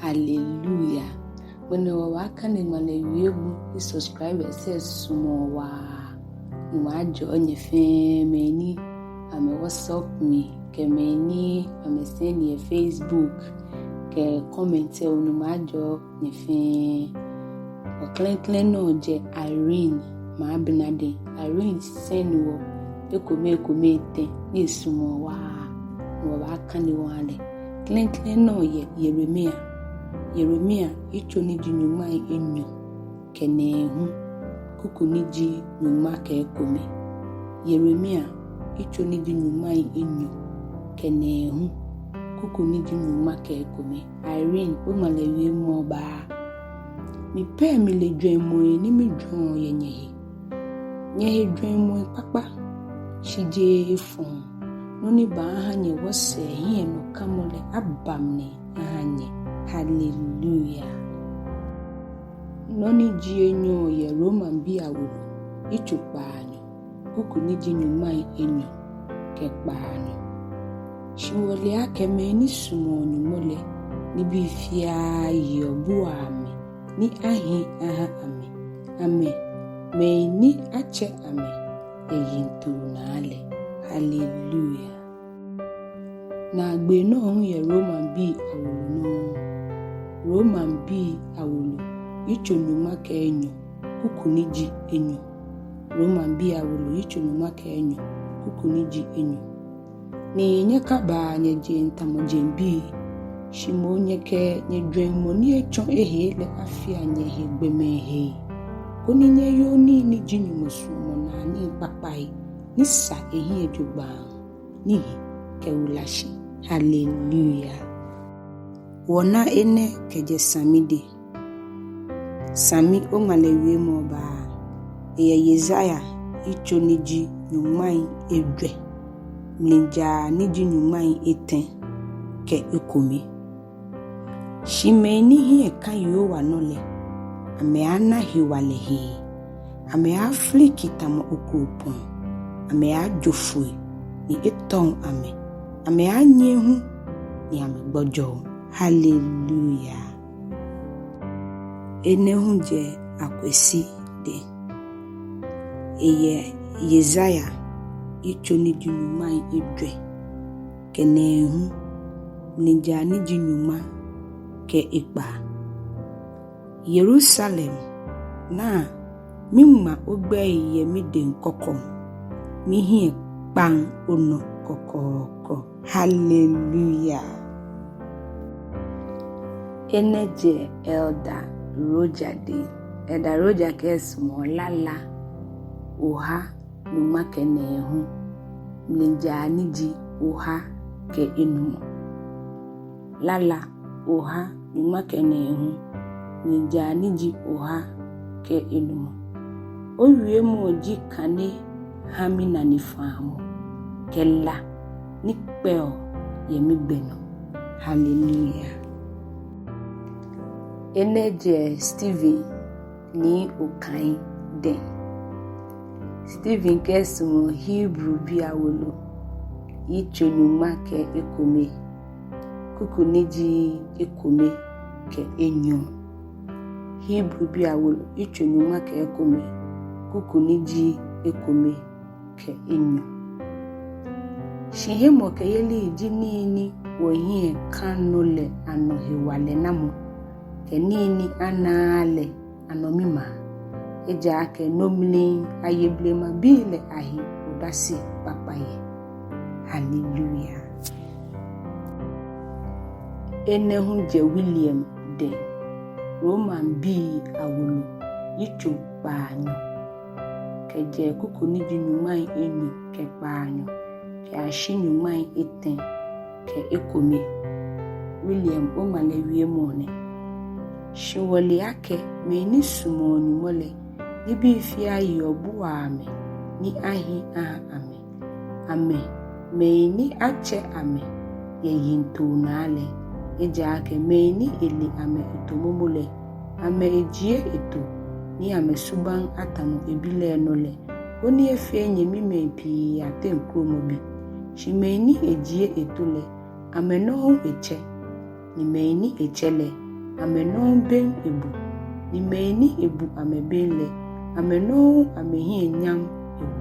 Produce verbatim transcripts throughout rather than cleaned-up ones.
Hallelujah. Mɛni wɔbaakane ŋmalɛ wiemɔ ni subscribers lɛ sumɔɔ waa. Nyɔŋmɔ ajɔɔ nyɛ fɛɛ, mɛi ni amɛ WhatsApp mi, kɛ mɛi ni amɛ send yɛ Facebook, kɛ comment lɛ, Nyɔŋmɔ ajɔɔ nyɛ fɛɛ. Wɔklɛŋklɛŋ nɔ jɛ Irene Maabena dɛŋ. Irene send wɔ ekome ekome etɛ ni esumɔɔ waa, ni wɔbaakane wɔha lɛ. Klɛŋklɛŋ nɔ yɛ Yeremia. Yeremia yitso ni ji nyɔŋmai enyɔ kɛ nɛɛhu, kuku ni ji nyɔŋma kɛ ekome. Yeremia yitso ni ji nyɔŋmai enyɔ kɛ nɛɛhu, kuku ni ji nyɔŋma kɛ ekome. Irene, oŋmalɛ wiemɔ ba. Mi pɛ mile jwɛŋmɔi ni mijwɛŋɔ yɛ nyɛhe. Nyɛhe jwɛŋmɔi kpakpa, shi jeee efɔŋ. Nɔ ni baaha nyɛwɔsɛɛ hiɛnɔkamɔ lɛ aba mli aha nyɛ. Hallelujah. Nɔ ni ji enyɔ yɛ Romabii awolo, yitso kpaanyɔ, kuku ni ji nyɔŋmai enyɔ kɛ kpaanyɔ. Shi wɔle akɛ mɛi ni sumɔɔ Nyɔŋmɔ lɛ, nibii fiaa yeɔ buaa amɛ ni ahi aha amɛ. Amɛ, mɛi ni atsɛ amɛ yɛ yiŋtoo naa lɛ. Hallelujah. Naagbee nɔ hu yɛ Romabii awolo nɔ. Romabii awolo, yitso nyɔŋma kɛ enyɔ, kuku ni ji enyɔ. Romabii awolo, yitso nyɔŋma kɛ enyɔ, kuku ni ji enyɔ. Ni nyɛkabaa nyɛjeŋ tamɔ jeŋbii, shi moŋ nyɛkɛ nyɛjwɛŋmɔ ni etsɔ ehee lɛ afia nyɛhe gbɔmɛi hei, koni nyɛyoo nii ni ji Nyɔŋmɔ suɔmɔnaa nii kpakpai, ni sa ehiɛ jogbaŋŋ, ni hi kɛwula shi. Hallelujah. Wɔna enɛ kɛjɛ Sami dɛŋ. Sami, oŋmalɛ wiemɔ ba. Eyɛ Yesaia yitso ni ji nyɔŋmai ejwɛ, mlijaa ni ji nyɔŋmai etɛ kɛ ekome. Shi mɛi ni hiɛ ka Yehowa nɔ lɛ, amɛaana hewalɛ hee. Amɛaafliki tamɔ okropɔŋ. Amɛaajo foi ni etɔŋ amɛ. Amɛaanyiɛ hu ni amɛgbɔjɔŋ. Hallelujah. Enɛ hu jɛ Akwesi dɛŋ. Eyɛ Yesaia yitso ni ji nyɔŋmai ejwɛ kɛ nɛɛhu, mlijaa ni ji nyɔŋma kɛ ekpaa. Yerusalem, naa, miŋma ogbɛi yɛ midɛŋ kɔkɔŋ, mihiɛ kpaŋ onɔ kɔkɔɔkɔ. Hallelujah. Enɛ jɛ Elder Roger dɛŋ. Elder Roger kɛɛ esumɔɔ Lala oha nyɔŋma kɛ nɛɛhu, mlijaa ni ji oha kɛ enumɔ. Lala oha nyɔŋma kɛ nɛɛhu, mlijaa ni ji oha kɛ enumɔ. Owiemɔ ji kane ha minane faamɔ, kɛ la ni kpɛɔ yɛ migbɛ nɔ. Hallelujah. Enɛ jɛ Stephen Nii Okai dɛŋ. Stephen kɛɛ esumɔɔ Hebribii awolo, yitso nyɔŋma kɛ ekome, kuku ni ji ekome kɛ enyɔ. Hebribii awolo, yitso nyɔŋma kɛ ekome, kuku ni ji ekome kɛ enyɔ. Shi hemɔkɛyeli ji nii ni wɔhiɛ ka nɔ lɛ anɔ hewalɛ namɔ, kɛ nii ni anaaa lɛ anɔ mimaa. Ejaakɛ no mli aye blemabii lɛ ahe odase kpakpa yɛ. Hallelujah. Enɛ hu jɛ William dɛŋ. Romabii awolo, yitso kpaanyɔ, kɛjɛ kuku ni ji nyɔŋmai enyɔ kɛ kpaanyɔ kɛyashi nyɔŋmai etɛ kɛ ekome. William, oŋmalɛ wiemɔ nɛ. Shi wɔle akɛ mɛi ni sumɔɔ Nyɔŋmɔ lɛ, nibii fiaa yeɔ buaa amɛ ni ahi aha amɛ. Amɛ, mɛi ni atsɛ amɛ yɛ yiŋtoo naa lɛ. Ejaakɛ mɛi ni ele amɛ eto momo lɛ, amɛ ejie eto, ni amɛsubaŋ atamɔ eBi lɛ nɔ lɛ, koni efee nyɛmimɛi pii ateŋ kromɔbi. Shi mɛi ni ejie eto lɛ, amɛ nɔŋŋ etsɛ, ni mɛi ni etsɛ lɛ, amɛ nɔŋŋ bem ebu, ni mɛi ni ebu amɛ bem lɛ, amɛ nɔŋŋ amɛhiɛ nyam ewo.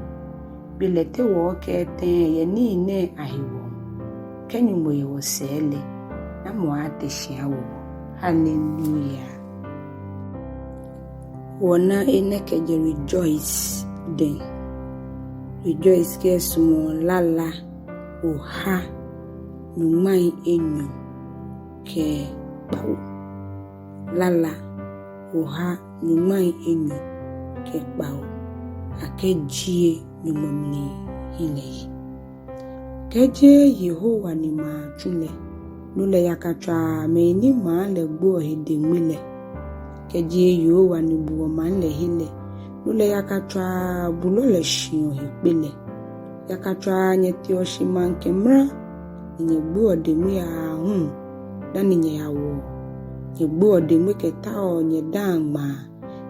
Belɛ te wɔɔkɛɛ tɛŋŋ yɛ nii nɛɛ ahewɔ? Kɛ Nyɔŋmɔ yɛ wɔsɛɛ lɛ, namɔ aaate shi awo wɔ? Hallelujah. Wɔna enɛ kɛjɛ Rejoice dɛŋ. Rejoice kɛ sumɔɔ lala oha nyɔŋmai enyɔ kɛ kpawo. Lala oha nyɔŋmai enyɔ kɛ kpawo. Akɛjie Nyɔŋmɔ mlihilɛ yi. Kɛjeee Yehowa ni maŋ tsu lɛ, no lɛ yakatswaa mɛi ni maŋ lɛ gboɔ he deŋme lɛ. Kɛjeee Yehowa ni buɔ maŋ lɛ he lɛ, no lɛ yakatswaa bulɔ lɛ shiɔ he kpe lɛ. Yakatswaa nyɛteɔ shi maŋkɛ mra, ni nyɛgboɔ deŋme aahu dani nyɛyawɔɔ. Nyɛgboɔ deŋme kɛtaoɔ nyɛdaaŋ ŋmaa,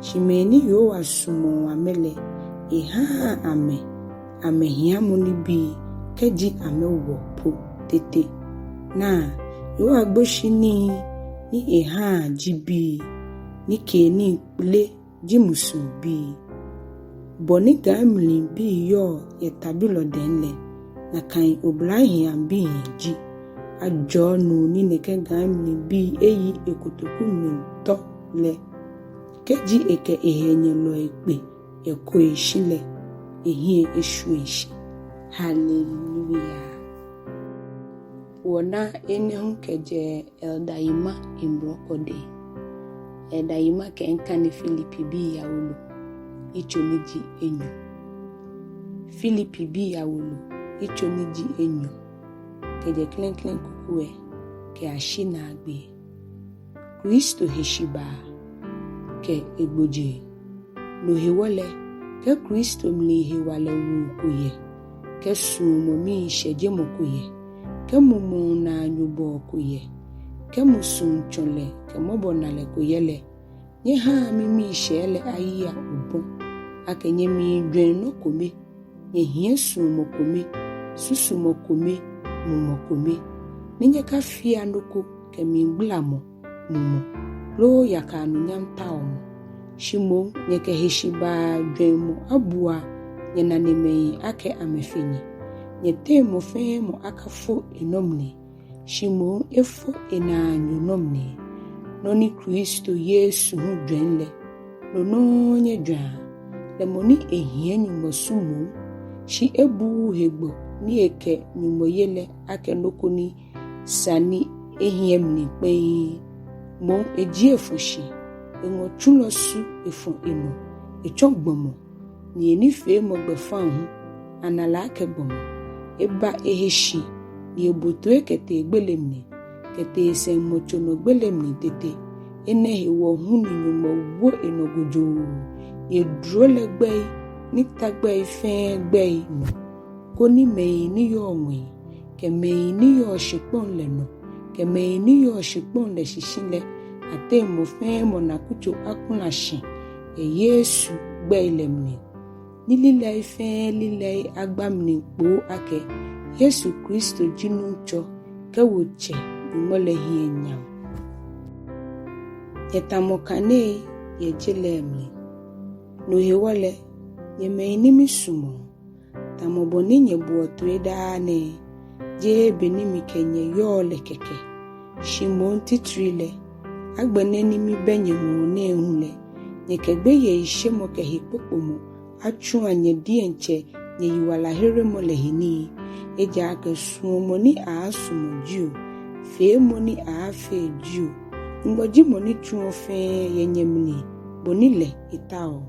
shi mɛi ni Yehowa sumɔɔ amɛ lɛ, ehaa amɛ amɛhiamɔ nibii kɛji amɛwɔ po tete. Naa, Yehowa gboshinii ni ehaa ji bii, nikeenii kpele ji musuŋ bii. Bɔ ni gãimlibii yɔɔ yɛ tabilɔ dɛŋ lɛ, nakai oblahiiaŋbii ji. Ajɔɔ nuu ni nɛkɛ gãimlibii eyi ekotoku mli tɔ lɛ. Kɛji ekɛ ehɛnyɛlɔi kpe ekoishi lɛ, ehiɛ eshwieŋ shi. Hallelujah. Wɔna enɛ hu kɛjɛ Elder Yima Mbrɔkɔ dɛŋ. Elder Yima kɛɛ akane Filipibii awolo, yitso ni ji enyɔ. Filipibii awolo, yitso ni ji enyɔ, kɛjɛ klɛŋklɛŋ kuku lɛ kɛyashi naagbee. Kristo heshibaa kɛ egbojee. No hewɔ lɛ, kɛ Kristo mli hewalɛwoo ko yɛ, kɛ suɔmɔ miishɛjemɔ ko yɛ, kɛ mumɔŋ naanyobɔɔ ko yɛ, kɛ musuŋtsɔlɛ kɛ mɔbɔnalɛ ko yɛ lɛ, nyɛhaa mimiishɛɛ lɛ ayia obɔ, akɛ nyɛmiijwɛŋ nɔ kome, nyɛhiɛ suɔmɔ kome, susumɔ kome, mumɔ kome. Ni nyɛkafea nɔ ko kɛ mligbalamɔ, mumɔ, loo yaka anunyam taomɔ. Shi moŋ nyɛkɛ heshibaa jwɛŋmɔ abua nyɛnanemɛi akɛ amɛfe nyɛ. Nyɛteŋ mɔ fɛɛ mɔ akafo enɔ mli, shi moŋ efo enaanyo nɔ mli. Nɔ ni Kristo Yesu hu jwɛŋ lɛ, no nɔŋŋ nyɛjwɛŋa. Lɛ mɔ ni ehiɛ Nyɔŋmɔ su moŋ, shi ebuuu hegbɔ ni ekɛ Nyɔŋmɔ ye lɛ akɛ nɔ ko ni sa ni ehiɛ mli kpɛŋŋ. Moŋ ejie efɔ shi, eŋɔ tsulɔ su efɔ enɔ, etsɔ gbɔmɔ, ni enifeemɔ gbɛfaŋ hu, ana lɛ akɛ gbɔmɔ. Eba ehe shi, ni ebo toi kɛtee gbele mli, kɛtee sɛŋmɔtso nɔ gbele mli tete. Enɛ hewɔ hu ni Nyɔŋmɔ wo enɔ gojoo, ni eduro lɛ gbɛi ni ta gbɛi fɛɛ gbɛi nɔ, koni mɛi ni yɔɔ ŋwɛi, kɛ mɛi ni yɔɔ shikpɔŋ lɛ nɔ, kɛ mɛi ni yɔɔ shikpɔŋ lɛ shishi lɛ, ateŋ mɔ fɛɛ mɔ nakutso akula shi yɛ Yesu gbɛi lɛ mli. Ni lilɛi fɛɛ lilɛi agba mli kpoo akɛ Yesu Kristo ji Nuŋtsɔ kɛ wɔtsɛ Nyɔŋmɔ lɛ hiɛ nyam. Nyɛtamɔ kanei yɛ je lɛ mli. No hewɔ lɛ, nyɛ mɛi ni misumɔɔ, tamɔ bɔ ni nyɛboɔ toi daa nɛɛ, jeee be ni mikɛ nyɛ yɔɔ lɛ kɛkɛ, shi moŋ titri lɛ, agbɛnɛ ni mibɛ nyɛŋɔɔ nɛɛ hu lɛ, nyɛkɛ gbeyeishemɔ kɛ hekpokpomɔ atsua nyɛ diɛŋtsɛ nyɛyiwalaheremɔ lɛ he nii. Ejaakɛ suɔmɔ ni aaasumɔ jio, feemɔ ni aaafee jio, Nyɔŋmɔ ji mɔ ni tsuɔ fɛɛ yɛ nyɛmli bɔ ni lɛ etaoɔ.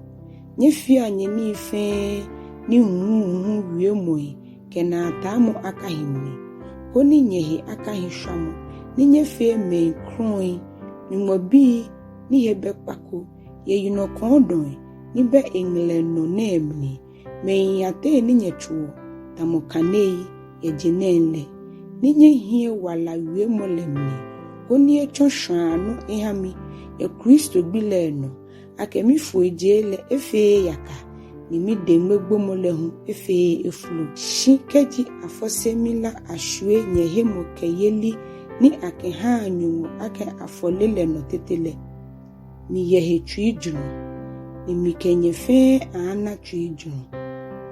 Nyɛfea nyɛnii fɛɛ ni huhuuhu wiemɔi kɛ naataamɔ akahi mli, koni nyɛhe akahi shwamɔ, ni nyɛfee mɛi krɔŋŋi, Nyɔŋmɔ bii ni he bɛ kpa ko, yɛ yinɔ kɔɔdɔŋ ni bɛ eŋɛlɛ nɔ nɛɛ mli, mɛi ateŋ ni nyɛtsuɔ tamɔ kanei yɛ je nɛŋ lɛ, ni nyɛhiɛ wala wiemɔ lɛ mli, koni etsɔ shwaa nɔ eha mi yɛ Kristo gbi lɛ nɔ, akɛ mifoijee lɛ efeee yaka, ni mideŋmegbomɔ lɛ hu efeee efolo. Shi kɛji afɔse mila ashwie nyɛhemɔkɛyeli ni akɛhaa Nyɔŋmɔ akɛ afɔle lɛ nɔ tete lɛ, miyɛ he tsuijurɔ, ni mikɛ nyɛ fɛɛ aaana tsuijurɔ.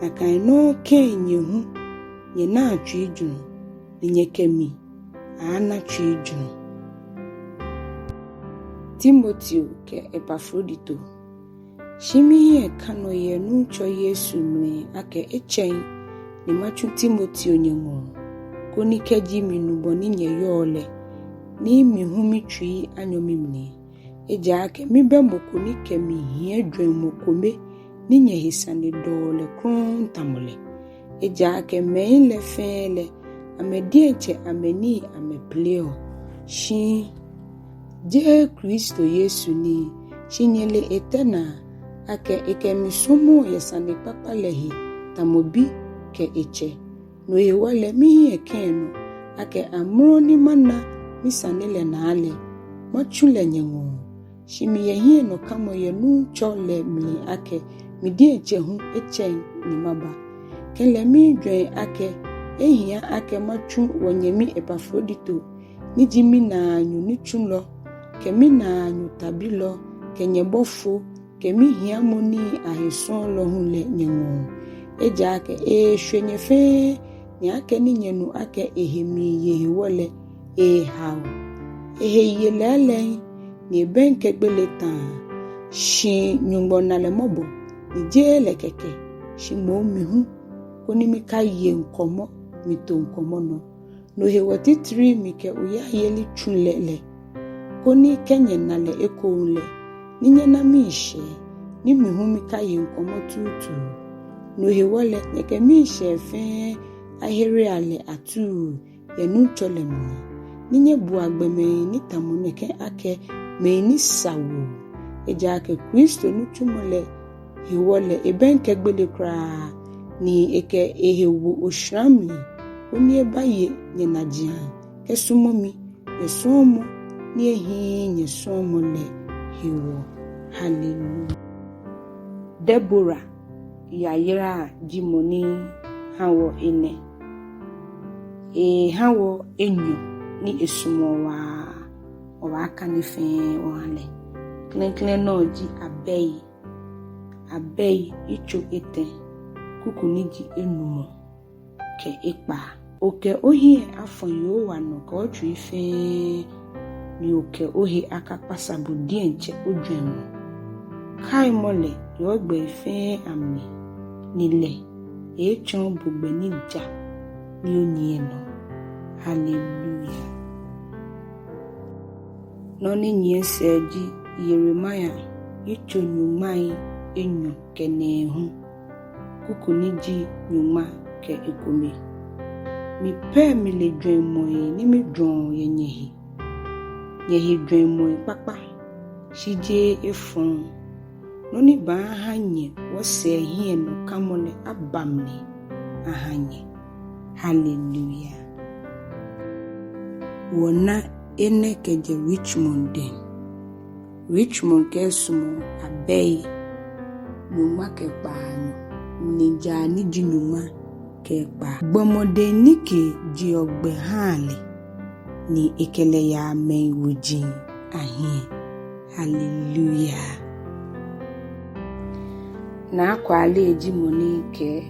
Nakai nɔŋŋ kɛ̃ nyɛ hu nyɛnaa tsuijurɔ, ni nyɛkɛ mi aaana tsuijurɔ. Timoteo kɛ Epafrodito. Shi mihiɛ kã nɔ yɛ Nuŋtsɔ Yesu mli akɛ etsɛŋ ni matsu Timoteo nyɛŋɔɔ, koni kɛji minu bɔ ni nyɛyɔɔ lɛ, ni mi hu mitsui anyɔ mimli. Ejaakɛ mibɛ mɔ ko ni kɛ mi hiɛ jwɛŋmɔ kome ni nyɛhe sane dɔɔ lɛ krɔŋŋ tamɔ lɛ. Ejaakɛ mɛi lɛ fɛɛ lɛ, amɛ diɛŋtsɛ amɛnii amɛpleɔ, shi jeee Kristo Yesu nii. Shi nyɛle etɛ naa, akɛ ekɛ mi sɔmɔɔ yɛ sanekpakpa lɛ he tamɔ bi kɛ etsɛ. No hewɔ lɛ mihiɛ kã enɔ akɛ amrɔ ni mana misane lɛ naa lɛ, matsu lɛ nyɛŋɔɔ. Shi miyɛ hiɛnɔkamɔ yɛ Nuŋtsɔ lɛ mli akɛ mi diɛŋtsɛ hu etsɛŋ ni maba. Kɛlɛ mijwɛŋ akɛ ehia akɛ matsu wɔnyɛmi Epafrodito, ni ji minaanyo nitsulɔ kɛ minaanyo tabilɔ kɛ nyɛbɔfo kɛ mihiamɔ nii ahe sɔɔlɔ hu lɛ nyɛŋɔɔ. Ejaakɛ eeshwe nyɛ fɛɛ, ni akɛni nyɛnu akɛ ehe miiye hewɔ lɛ, eehao. Ehe ye lɛɛlɛŋ, ni ebɛŋkɛ gbele tãa. Shi Nyɔŋmɔ na lɛ mɔbɔ, ni jeee lɛ kɛkɛ, shi moŋ mi hu, koni mikaye ŋkɔmɔ mito ŋkɔmɔ nɔ. No hewɔ titri mikɛ oyaiyeli tsu lɛ lɛ, koni kɛ nyɛna lɛ ekoŋŋ lɛ, ni nyɛna miishɛɛ, ni mi hu mikaye ŋkɔmɔ tuutu. No hewɔ lɛ nyɛkɛ miishɛɛ fɛɛ aherea lɛ atuu yɛ Nuŋtsɔ lɛ mli, ni nyɛbua gbɔmɛi ni tamɔ nɛkɛ akɛ mɛi ni sa woo. Ejaakɛ Kristo nitsumɔ lɛ hewɔ lɛ ebɛŋkɛ gbele kwraa, ni ekɛ ehe wo oshara mli, koni ebaye nyɛnajiaŋ kɛsɔmɔ mi, nyɛsɔɔmɔ ni ehiii nyɛsɔɔmɔ lɛ hewɔ. Hallelujah. Debora yayra ji mɔ ni ha wɔ enɛ. Eha wɔ enyɔ ni esumɔɔ waa, wɔbaakane fɛɛ wɔha lɛ. Klɛŋklɛŋ nɔ ji Abɛi. Abɛi yitso etɛ, kuku ni ji enumɔ kɛ ekpaa. Okɛ ohiɛ afɔ Yehowa nɔ kɛ otsui fɛɛ, ni okɛ ohe akakpasa bo diɛŋtsɛ ojwɛŋmɔ. Kaimɔ lɛ yɛ ogbɛi fɛɛ amli, ni lɛ eeetsɔɔ bo gbɛ ni ja ni onyiɛ nɔ. Hallelujah. Nɔ ni nyiɛ sɛɛ ji Yeremia yitso nyɔŋmai enyɔ kɛ nɛɛhu, kuku ni ji nyɔŋma kɛ ekome. Mi pɛ mile jwɛŋmɔi ni mijwɛŋɔ yɛ nyɛhe, nyɛhe jwɛŋmɔi kpakpa, shi jeee efɔŋ. Nɔ ni baaha nyɛ wɔsɛɛ hiɛnɔkamɔ lɛ aba mli aha nyɛ. Hallelujah. Wɔna enɛ kɛjɛ Richmond dɛŋ. Richmond kɛɛ sumɔɔ Abɛi nyɔŋma kɛ kpaanyɔ, mlijaa ni ji nyɔŋma kɛ ekpaa. Gbɔmɔ dɛŋ ni ke jeɔ gbɛ haa lɛ, ni ekɛ lɛ yaa mɛi wuji ahiɛ. Hallelujah. Naa Kwale ji mɔ ni kɛ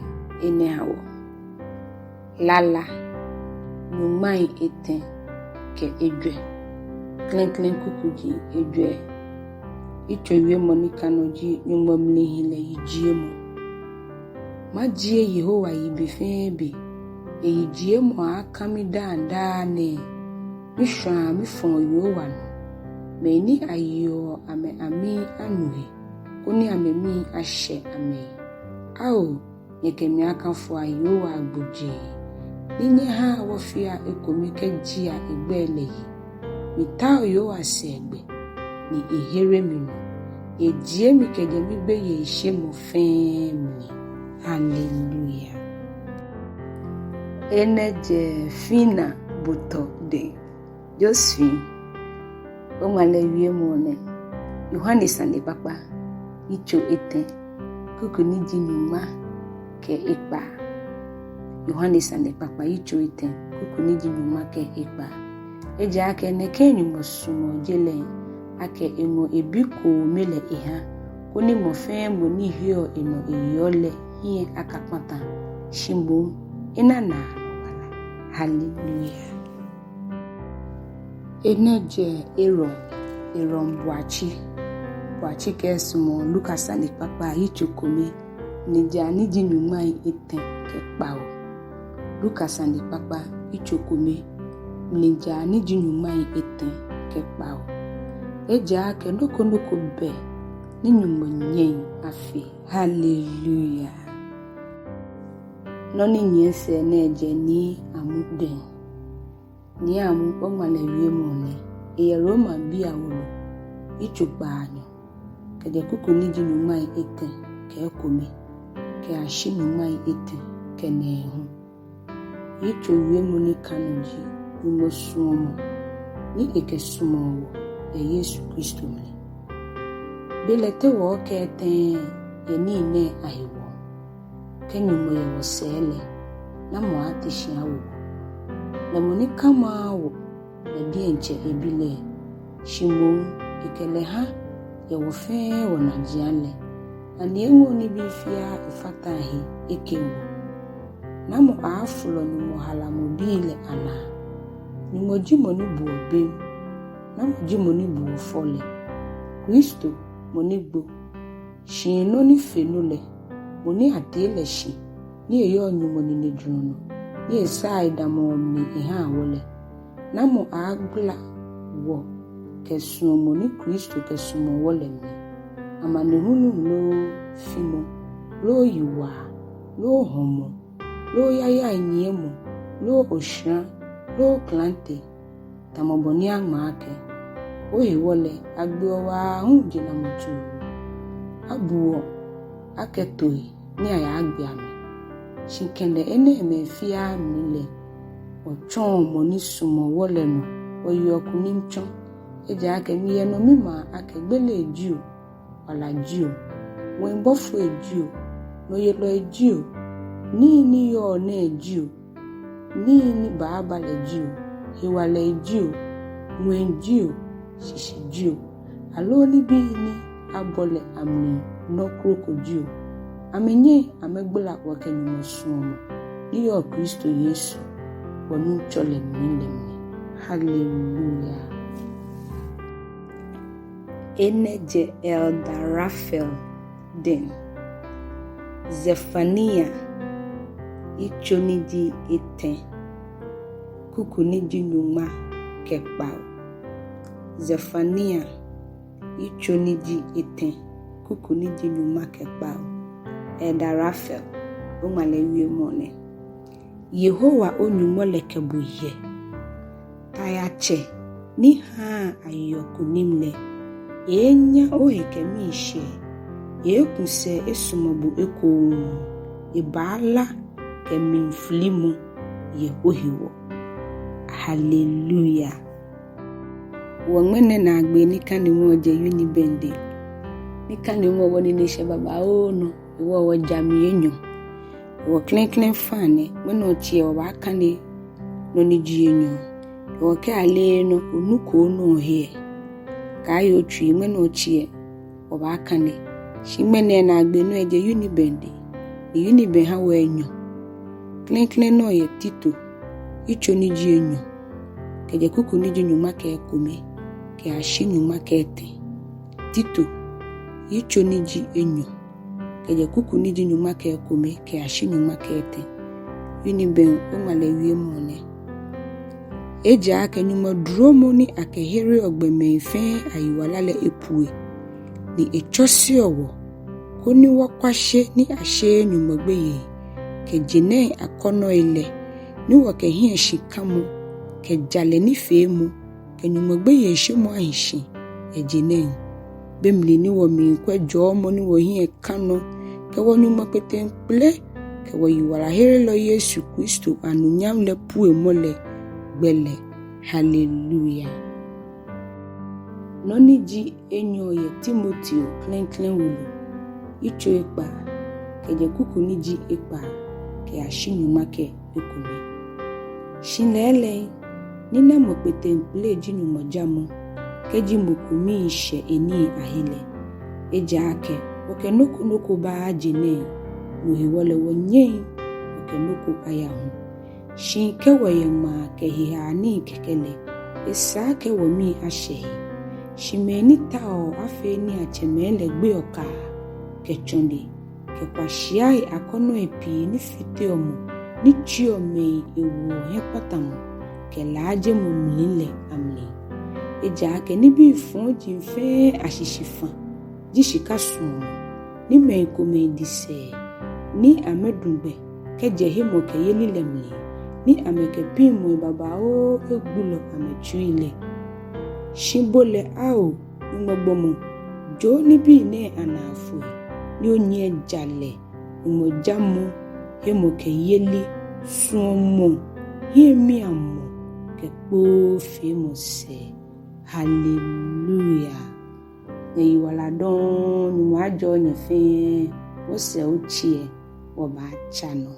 enɛ ha wɔ. Lala nyɔŋmai etɛ kɛ ejwɛ. Klɛŋklɛŋ kuku ji ejwɛ. Yitso wiemɔ ni ka nɔ ji Nyɔŋmɔ mlihilɛ yijiemɔ. Majie Yehowa yi be fɛɛ be. Eyijiemɔ aaaka midaaŋ daa nɛɛ. Mishwaa mifɔɔ Yehowa nɔ. Mɛi ni ayeɔ amɛ amim anu he, koni amɛmii ashɛ amɛhe. Ao, nyɛkɛ mi akafoa Yehowa agbojee, ni nyɛhaa wɔfea ekome kɛjea egbɛi lɛ yi. Mitao Yehowa sɛɛgbɛ, ni ehere mi nɔ. Ejie mi kɛjɛ migbeyeishemɔ fɛɛ mli. Hallelujah. Enɛ jɛ Fina Botɔ dɛŋ. Josephine, oŋmalɛ wiemɔ nɛ. Yohane Sanekpakpa, yitso etɛ, kuku ni ji nyɔŋma kɛ ekpaa. Yohane Sanekpakpa, yitso etɛ, kuku ni ji nyɔŋma kɛ ekpaa. Ejaakɛ nɛkɛ Nyɔŋmɔ sumɔ je lɛ, akɛ eŋɔ ebi koome lɛ eha, koni mɔ fɛɛ mɔ ni heɔ enɔ eyeɔ lɛ hiɛ akakpata, shi moŋ ena naanɔ wala. Haleluya. Enɛ jɛ Aaron, Aaron Boakye. Boakye kɛɛ sumɔɔ Luka sanekpakpa yitso kome, mlijaa ni ji nyɔŋmai etɛ kɛ kpawo. Luka sanekpakpa yitso kome, mlijaa ni ji nyɔŋmai etɛ kɛ kpawo. Ejaakɛ nɔ ko nɔ ko bɛ ni Nyɔŋmɔ nyɛŋ afee. Haleluya. Nɔ ni nyiɛ sɛɛ nɛɛ jɛ Nii Amu dɛŋ. Nii Amu, oŋmalɛ wiemɔ nɛ. Eyɛ Romabii awolo, yitso kpaanyɔ, kɛjɛ kuku ni ji nyɔŋmai etɛ kɛ ekome kɛyashi nyɔŋmai etɛ kɛ nɛɛhu. Yitso wiemɔ ni ka nɔ ji Nyɔŋmɔ suɔmɔ ni ekɛsumɔ wɔ yɛ Yesu Kristo mli. Belɛ te wɔɔkɛɛ tɛŋŋ yɛ nii nɛɛ ahewɔ? Kɛ Nyɔŋmɔ yɛ wɔsɛɛ lɛ, namɔ aaate shi awo wɔ? Lɛ mɔ ni kamaaa wɔ lɛ diɛŋtsɛ eBi lɛ, shi moŋ ekɛ lɛ ha yɛ wɔ fɛɛ wɔnajiaŋ lɛ, ani eŋɔɔ nibii fiaa efataaa he ekeŋ wɔ? Namɔ aafolɔ Nyɔŋmɔ halamɔbii lɛ anaa? Nyɔŋmɔ ji mɔ ni buɔ bem. Namɔ ji mɔ ni buɔ fɔ lɛ? Kristo, mɔ ni gbo, shi nɔ ni fe no lɛ, mɔ ni atee lɛ shi ni eyɔɔ Nyɔŋmɔ ninejurɔ nɔ, ni esaa edamɔɔ mli ehaa wɔ lɛ. Namɔ aagbala wɔ kɛ suɔmɔ ni Kristo kɛsumɔ wɔ lɛ mli? Amanehulu loo fimɔ loo yiwaa loo hɔmɔ loo yayai nyiɛmɔ loo oshara loo klante, tamɔ bɔ ni aŋma akɛ: Ohewɔ lɛ, agbeɔ wɔ aahu jenamɔ tuu, abuɔ akɛ tooi ni ayaagbe amɛ. Shi kɛlɛ enɛɛmɛi fiaa mli lɛ, wɔtsɔɔ mɔ ni sumɔ wɔ lɛ nɔ wɔyeɔ kunim tsɔ. Ejaakɛ miyɛ nɔmimaa akɛ gbele jio, wala jio, ŋwɛi bɔfoi jio, nɔyelɔi jio, nii ni yɔɔ nɛɛ jio, nii ni baaba lɛ jio, hewalɛ jio, ŋwɛi jio, shishi jio, aloo nibii ni abɔ lɛ amli nɔ kroko jio, amɛnyɛŋ amɛgbala wɔ kɛ Nyɔŋmɔ suɔmɔ ni yɔɔ Kristo Yesu, wɔ Nuŋtsɔ lɛ mli lɛ mli. Haleluya. Enɛ jɛ Elder Raphael dɛŋ. Zefania, yitso ni ji etɛ, kuku ni ji nyɔŋma kɛ kpawo. Zefania, yitso ni ji etɛ, kuku ni ji nyɔŋma kɛ kpawo. Elder Raphael, oŋmalɛ wiemɔ nɛ. Yehowa o-Nyɔŋmɔ lɛ kɛ bo yɛ. Taiatsɛ ni haa ayeɔ kunim lɛ, eeenya ohe kɛ miishɛɛ, eeeku sɛɛ esumɔ bo ekoŋŋ, ebaala kɛ mlifilimɔ yɛ ohewɔ. Haleluya. Wɔ ŋmɛnɛ naagbee nikanemɔ jɛ Uniben dɛŋ. Nikanemɔ, wɔnine shɛ babaoo nɔ, hewɔ wɔja mli enyɔ. Hewɔ klɛŋklɛŋ faŋŋ nɛ, ŋmɛnɛ otsi lɛ wɔbaakane nɔ ni ji enyɔ. Hewɔ kɛ aleee nɔ, onuko onɔ he. Kaaye otsui, ŋmɛnɛ otsi lɛ wɔbaakane. Shi ŋmɛnɛ naagbee nɔ lɛ jɛ Uniben dɛŋ, ni Uniben ha wɔ enyɔ. Klɛŋklɛŋ nɔ yɛ Tito, yitso ni ji enyɔ, kɛjɛ kuku ni ji nyɔŋma kɛ ekome kɛyashi nyɔŋma kɛ etɛ. Tito, yitso ni ji enyɔ, kɛjɛ kuku ni ji nyɔŋma kɛ ekome kɛyashi nyɔŋma kɛ etɛ. Uniben, oŋmalɛ wiemɔ nɛ. Ejaakɛ Nyɔŋmɔ duromɔ ni akɛhereɔ gbɔmɛi fɛɛ ayiwala lɛ epue, ni etsɔseɔ wɔ, koni wɔkwa she ni asheee Nyɔŋmɔ gbeyei, kɛ je nɛŋ akɔnɔi lɛ, ni wɔkɛ hiɛshikamɔ kɛ jalɛ nifeemɔ kɛ Nyɔŋmɔ gbeyeishemɔ ahi shi yɛ je nɛŋ. Be mli ni wɔmiikwɛ jɔɔmɔ ni wɔhiɛ ka nɔ, kɛ wɔ Nyɔŋmɔ kpeteŋkpele kɛ wɔyiwalaherelɔ Yesu Kristo anunyam lɛ puemɔ lɛ gbɛ lɛ. Haleluya. Nɔ ni ji enyɔ yɛ Timoteo klɛŋklɛŋ wolo, yitso ekpaa, kɛjɛ kuku ni ji ekpaa kɛyashi nyɔŋma kɛ ekome. Shi lɛɛlɛŋ, Ni namɔ kpeteŋkpele ji Nyɔŋmɔ jamɔ, kɛji mɔ ko mii shɛ enii ahe lɛ? Ejaakɛ wɔkɛ nɔ ko nɔ ko baaje nɛŋ, no hewɔ lɛ wɔnyɛŋ wɔkɛ nɔ ko aya hu. Shi kɛ wɔyɛ ŋmaa kɛ hehaanii kɛkɛ lɛ, esa akɛ wɔmii ashɛ he. Shi mɛi ni taoɔ afee niiatsɛmɛi lɛ gbeɔ kaa kɛ tsɔne kɛ kwashiai akɔnɔi pii ni fiteɔ mɔ ni tsiɔ mɛi ewoɔ hiɛkpatamɔ kɛ laajemɔ mli lɛ amli. Ejaakɛ nibii fɔji fɛɛ ashishi fã ji shika suɔmɔ, ni mɛi komɛi di sɛɛ, ni amɛdu gbɛ kɛjɛ hemɔkɛyeli lɛ mli, ni amɛkɛ piŋmɔi babaoo egbulɔ amɛtsui lɛ. Shi bo lɛ, ao Nyɔŋmɔ gbɔmɔ, joo nibii nɛɛ anaa foi, ni onyiɛ jalɛ, Nyɔŋmɔ jamɔ, hemɔkɛyeli, suɔmɔ, hiɛmiamɔ kɛ kpoofeemɔ sɛɛ. Hallelujah. Nyɛyiwaladɔŋŋ, Nyɔŋmɔ ajɔɔ nyɛ fɛɛ. Wɔsɛɛ otsi lɛ, wɔbaatsa nɔ.